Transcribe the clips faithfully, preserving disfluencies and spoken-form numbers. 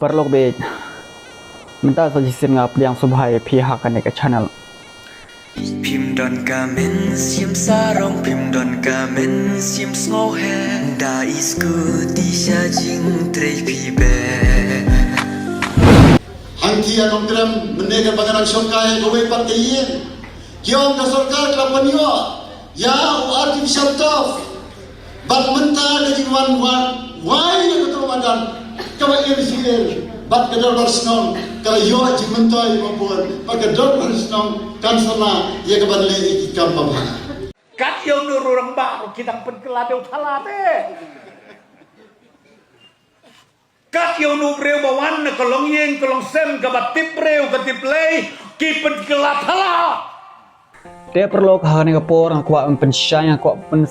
Paralok bad mynta sa shisien nga pdiang sngewbha ïa phi ha kane ka channel. Phim don ka mynsiem sarong, phim don ka mynsiem sngewheh. Da i scooty sha jingtrei phi beh. Hangta ïa nongtrei mynne ka ba nga nang shongkai kawei pat ka ïing. Ki ong ka sorkar ka la pynïoh ïa u artificial turf. Bad mynta ka jingwan wan wai ïa ka tnum madan kaba im shisien bad ka dorbar shnong ka la ïoh jingmyntoi ba bun bad ka dorbar shnong kan sa lah ïa ka ban leh ïa ki kam ba bha. Kat ïa u nuru rangbah ruh ki dang pynkylla dewthala te. Kat ïa u nuru briew ba wan na ka longïing ka longsem kaba tip briew ka tip lei ki pynkylla thala. Te paralok, ha kane ka por nga kwah ban pynshai, nga kwah ban pyn,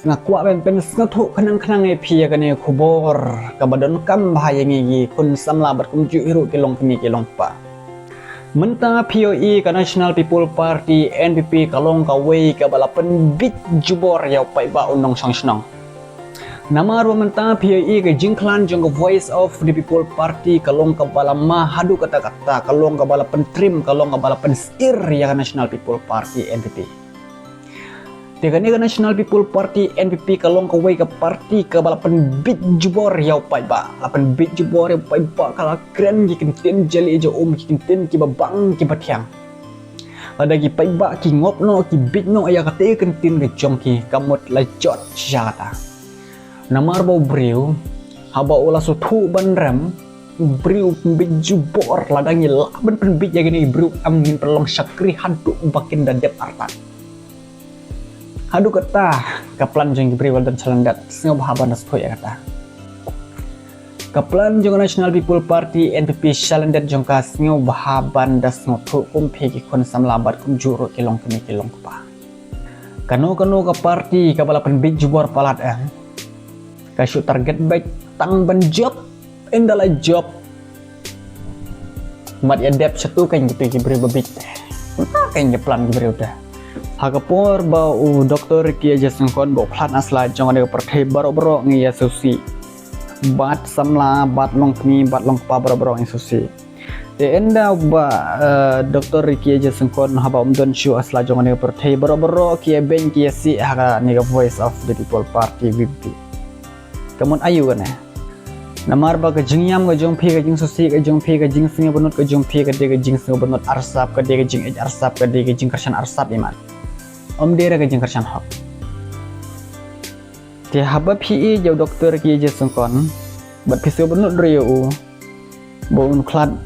nga kwah ban pynsngewthuh khnang khnang ïa phi ïa kane ka khubor kaba donkam bha ïa ngi ki khun samla bad kumjuh hi ruh ki longkmie ki longkpa. Mynta phi ïohi ka National People Party, N P P, ka long kawei kaba la pynbit jubor ïa u paidbah u nongshong shnong. Namar ba mynta phi ïohi ka jingkhlaiñ jong ka Voice of the People Party ka long kaba la ma haduh katta katta, ka long kaba la pyntrim, ka long kaba la pynsyier ïa ka National People Party, N P P. Te kane ka National People Party, N P P, ka long kawei ka party kaba la pynbit jubor ïa u paidbah, la pynbit jubor ïa u paidbah, ka la kren ki kyntien jali jaum, ki kyntien kiba bang kiba thiang. Lada ki paidbah ki ngop noh, ki bit noh ïa kata ka kyntien ka jong ki, ka mut la jot shisha kata. Namar ba u briew haba u la sngewthuh ban rem, u briew pynbit jubor, lada ngi lah ban pynbit ïa kine ki briew em ngin pynlong shakri haduh ba kin da dep artat. Haduh katta ka plan jong ki briew la don shalyndet, sngewbha ban da sngewthuh ïa kata. Ka plan jong ka National People Party, N P P, shalyndet jong ka, sngewbha ban da sngewthuh kum phi ki khun samla bad kumjuh ruh ki longkmie ki longkpa. Kano kano ka party kaba la pynbit jubor palat em, ka shu target beit tang ban jop, ynda la jop mat ïa dep shatu kan kitu ki briew ba bit. Kan ki plan ki briew te. Ha ka por ba u Doktor Ricky A J Syngkon ba u khlad na sla jong kane ka pyrthei, baroh baroh ngi ïa sngewsih. Bad samla, bad longkmie, bad longkpa, baroh baroh ngi sngewsih. Te ynda ba, eh, Doktor Ricky A J Syngkon haba um don shuh ha sla jong kane ka pyrthei, baroh baroh ki ïa beiñ ki ïa sih ha kane ka Voice of the People Party, V P P. Ka mut aïu kane? Namar ba ka jingïam ka jong phi, ka jingsngewsih ka jong phi, ka jingsngewbynnud ka jong phi, ka dei ka jingsngewbynnud arsap, ka dei ka jingïeit arsap, ka dei ka jingkyrshan arsap, imat. Ym dei re ka jingkyrshan hok. Te haba phi ïeit ïa u Doktor Ricky A J Syngkon bad phi sngewbynnud ruh ïa u, ba un khlad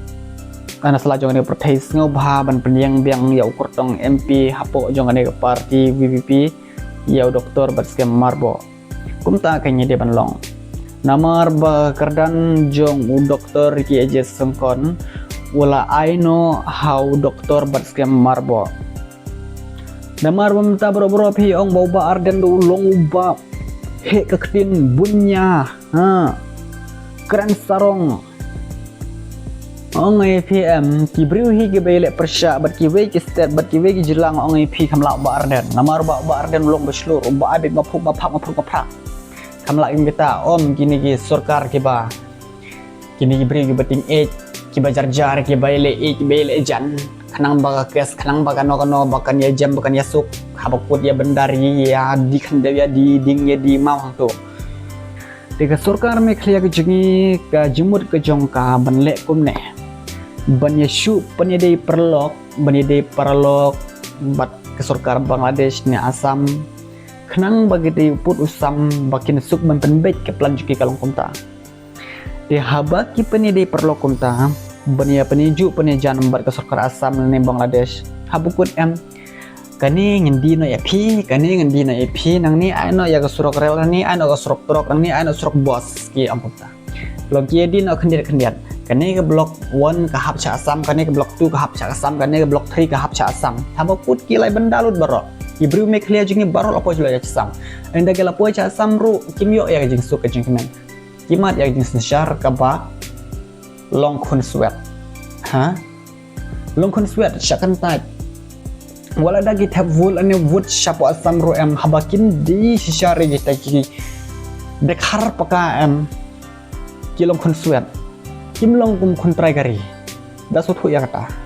na sla jong kane ka pyrthei, sngewbha ban pynïeng biang ïa u kyrtong M P hapoh jong kane ka party V P P, ïa u Doktor Batskhem Myrboh. Kumta ka ngi dei ban long. Namar ba kyrdan jong u Doktor Ricky A J Syngkon u la ai noh ha u Doktor Batskhem Myrboh. Namar ba mynta baroh baroh phi ong ba u Bah Ardent u long uba heh ka ktien, bun nia, ha, kren sarong. Ong ïa phi em, ki briew hi kiba ïaleh pyrshah bad kiwei ki state bad kiwei ki jylla, ong ïa phi, kham lah u Bah Ardent. Namar ba u Bah Ardent u long ba shlur, uba ai beit ma phuk ma phak ma phuk ma phrak. Kham lah ïa kita, ym kine ki sorkar kiba, kine ki briew kiba tieng ïeit, kiba jar jar, kiba ïaleh ïeit, kiba ïaleh jan. Khnang ba ka case, khnang ba kano kano, ba kan ïa jem, ba kan ïa suk, haba kut ïa bynda ri ïa die khyndew ïa die dieng ïa die maw hangto. Te ka sorkar Meghalaya ka jong ngi, ka jingmut ka jong ka ban leh kumne. Ban ïa shu pynïadei paralok, ban ïadei paralok bad ka sorkar Bangladesh ne Assam. Khnang ba ki dei put u sam ba kin suk ban pynbeit, ka plan jong ki ka long kumta. Te haba ki pynïadei paralok kumta, ban ïa pynïajuh pynïajan bad ka sorkar Assam ne Bangladesh, haba kut em, kane ngan die noh ïa phi, kane ngan die noh ïa phi, nangne ai noh ïa ka surok rel, nangne ai noh ka surok trok, nangne ai noh surok bus, ki ong kumta. Long ki ïa die noh khyndiat khyndiat. Kane ka block one ka hap sha Assam, kane ka block two ka hap sha Assam, kane ka block three ka hap sha Assam. Haba kut ki lai bynda lut baroh. Ki briew Meghalaya jong ngi baroh la poi sha Assam. Ynda ki la poi sha Assam ruh kim ïoh ïa ka jingsuk ka jingkmen. Ki mad ïa ka jingsynshar kaba long khunswet. Ha? Long khunswet, shah kyntait. Wat la da ki thep vote lane vote shapoh Assam ruh em, haba kin die shisha re kita ki dkhar paka em, ki long khunswet. kim long kum khun trai kari. Da sngewthuh ïa kata.